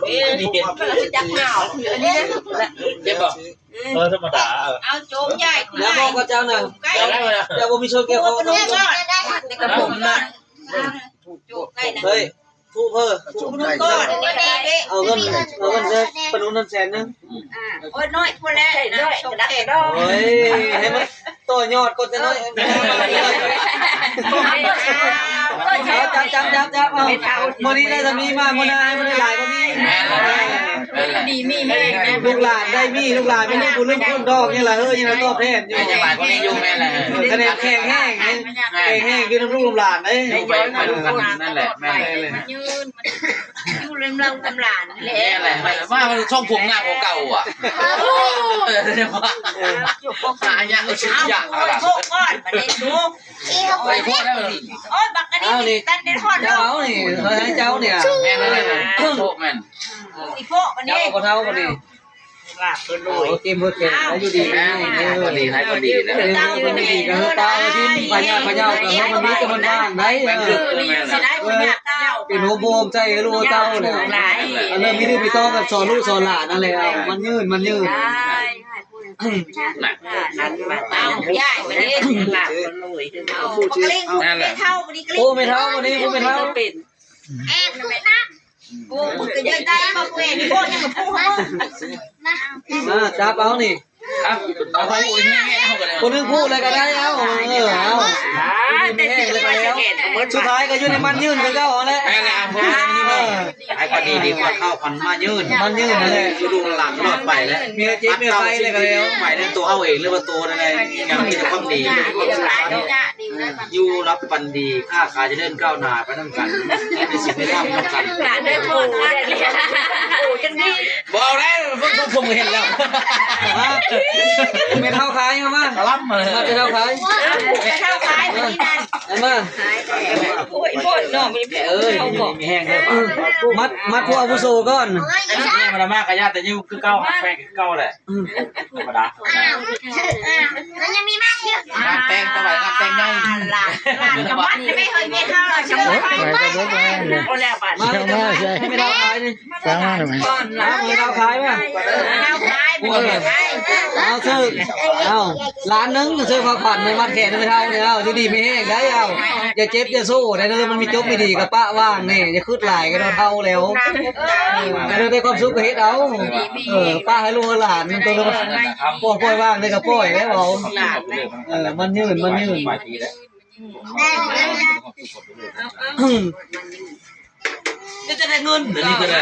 ເອີ ເຫັນ ຈັກໜາວ ອັນນີ້ນະ ເຈັບບໍ່? ເອີ ທຳມະດາ ເອົາໂຈມໃຫຍ່ ແລ້ວບອກວ່າເຈົ້ານະ ໃກ້ ເຈົ້າບໍ່ມີຊົນແກ່ວ ໂອ້ ເຈົ້າບໍ່ມີ ແຕ່ກັບຜົມນະ ໂຈມໃກ້ນະ ເຮີ້ຍ ຜູ້ເພີ້ ຜູ້ໜຶ່ງກ່ອນ ເອົາເງິນ ເອົາເງິນໃສ່ປານຸນນັ້ນແສນໜຶ່ງ ອ່າ ໂອ້ຍ ນ້ອຍພໍແລ້ວ ນ້ອຍ ໂອ້ຍ ໃຫ້ມັນຕໍ່ຍອດກ່ອນຈັກໜ້ອຍ ເອົາ ຈັບ ຈັບ ຈັບ ຈັບ ເອົາ ມື້ນີ້ໄດ້ສ່ຳນີ້ ມາມື້ໜ້າໃຫ້ມັນໄດ້ຫຼາຍກວ່ານີ້ ແມ່ນແລ້ວ ແມ່ນແລ້ວ ດີມີແຮງ ລູກຫຼານໄດ້ມີ ລູກຫຼານມີລູກບຸນລູກຄຸນດອກ ຍັງລະເຮີ້ຍ ຍັງລະຕອບແທນຢູ່ ຍັງຫຼາຍກວ່ານີ້ຢູ່ ແມ່ນແລ້ວ ຄະແນນແຂງແຮງ ແຂງແຮງຢູ່ນຳລູກນຳຫຼານເດ້ ຢູ່ໄປ ໄປນຳກັນນັ້ນແຫຼະ ແມ່ນແຫຼະ ມັນຍືນ ມັນຍືນ ຢູ່ນຳລູກນຳຫຼານແຫຼະ ແມ່ນແຫຼະ ວ່າມັນຊົງຜົມງາມກວ່າເກົ່າອະ ເອີ ຫາຍາກ ເອົາ ໂຊກກ່ອນ ບັດນີ້ໂຊກ ໂອ້ຍ ບັກອັນນີ້ ເອົານີ້ ຕັນໄດ້ຮອດດອກ ເອົານີ້ ເອົາໃຫ້ເຈົ້ານີ້ ແມ່ນແຫຼະ ໂຊກແມ່ນ ອີໂພະບັດນີ້ ເຈົ້າບໍ່ເຖົ້າບັດນີ້ ລາບເພິ່ນໂລຍ ໂອ້ ເກມເພິ່ນເກມ ຢູ່ດີມີແຮງເດີ ໃຫ້ຄົນດີ ໃຫ້ຄົນດີນະ ເອີ ເອົາດີ ເອົາດີ ເອົາດີ ພະຍາ ພະຍາ ກໍໃຫ້ມັນມີແຕ່ມັນຫວານໄດ້ ເອີ ເອີ ນີ້ຊິໄດ້ ເອີ ເປັນຫົວໂບມໃຈໃຫ້ລູກໃຫ້ເຕົ້າແຫຼະ ອັນນັ້ນມີເລື່ອງມີຕໍ່ກັນ ສອນລູກສອນຫຼານນັ້ນແຫຼະ ມັນຍືນ ມັນຍືນ ນະ ເອົາ ຍາຍ ບັດນີ້ ລາບເພິ່ນໂລຍ ເອົາ ບັກກະລິງ ແມ່ເຖົ້າບັດນີ້ ໂອ້ ແມ່ເຖົ້າບັດນີ້ ໂອ້ ແມ່ເຖົ້າ ແອບ ໂອ້ ກໍຍັງໄດ້ບໍ່ແມ່ນ ໂອ້ ຍັງບໍ່ຮູ້ ອ່າ ຈັບເອົານີ້ ເອົາ ເອົາໄປ ຜູ້ໜຶ່ງຜູ້ແລ້ວກໍໄດ້ ເອົາ ເອີ ເອົາ ອ່າ ແຕ່ຊິໄປແລ້ວ ສຸດທ້າຍກໍຢູ່ໃນມັນຍືນຄືເກົ່າຫັ້ນແຫຼະ ແມ່ນແຫຼະ ເອີ ໃຫ້ຄວາມດີດີກວ່າເກົ່າ ຄັນມາຍືນ ມັນຍືນນັ້ນແຫຼະ ຢູ່ດູຫຼັງລອດໄປແລ້ວ ເມຍເຈັບເມຍໄຂ້ແລ້ວກໍແລ້ວ ໄປໃນຕົວເຮົາເອງ ຫຼືວ່າຕົວໃດໆ ຍັງມີແຕ່ຄວາມດີ ຢູ່ຫຼັບຝັນດີ ຄ້າຂາຍຈະເລີນກ້າວໜ້າໄປນຳກັນ ມີສິນມີທຳນຳກັນ ຫຼານເດີພໍ່ ໂອ້ ຈັ່ງດີ ບໍ່ເອົາແລ້ວ ພວກ ພວກຜົມກໍເຫັນແລ້ວ ມາ ແມ່ເຖົ້າຂາຍ ເອົາມາ ກະລຳມາເລີຍ ມາແມ່ເຖົ້າຂາຍ ແມ່ເຖົ້າຂາຍ ເອີ ອັນມາ ໂອ້ຍ ໂພດເນາະ ມີແຜ ເອີຍ ມີແຮງເດີ ມັດ ມັດຜູ້ອາວຸໂສກ່ອນ ແມ່ມາດາມາກະຍາດ ແຕ່ຢູ່ຄືເກົ່າ ຮັກແພງຄືເກົ່າແຫຼະ ອືມ ທຳມະດາ ອ່າ ມັນຍັງມີມາກຢູ່ ງານແຕ່ງ ຖວາຍງານແຕ່ງໃຫຍ່ ຫຼານ ຫຼານກະມັດແມ່ເຮີ້ຍ ແມ່ເຖົ້າລະ ໂອ້ຍ ໄປກໍເບິດແລ້ວ ໂອ້ ແລ້ວບາດ ມາ ມາໃສ່ ແມ່ເຖົ້າຂາຍນີ້ ຕາມມາໄດ້ໄໝ ຕາມມາ ແມ່ເຖົ້າຂາຍມາ ແມ່ເຖົ້າຂາຍ ເອົາ ຊື້ ເອົາ ລ້ານໜຶ່ງ ຊື້ຂອງຂວັນໃນວັນແຂກໃຫ້ແມ່ເຖົ້ານີ້ ເອົາ ຢູ່ດີມີແຮງໄດ໋ ເອົາ ຢ່າເຈັບຢ່າໂຊໄດ໋ເດີ ມັນມີຈົບມີດີກໍປະວາງແດ່ ຢ່າຄຶດຫຼາຍ ກໍເຖົ້າແລ້ວ ເອີ ໄດ້ຄວາມສຸກກໍເຮັດເອົາ ເອີ ປະໃຫ້ລູກໃຫ້ຫຼານ ໂຕ ປ່ອຍ ປ່ອຍວາງໄດ້ກໍປ່ອຍແລ້ວເອົາ ເອີ ມັນຍືນ ມັນຍືນ ອືມ ເປັນຈັ່ງໃດເງິນ ດຽວນີ້ກໍໄດ້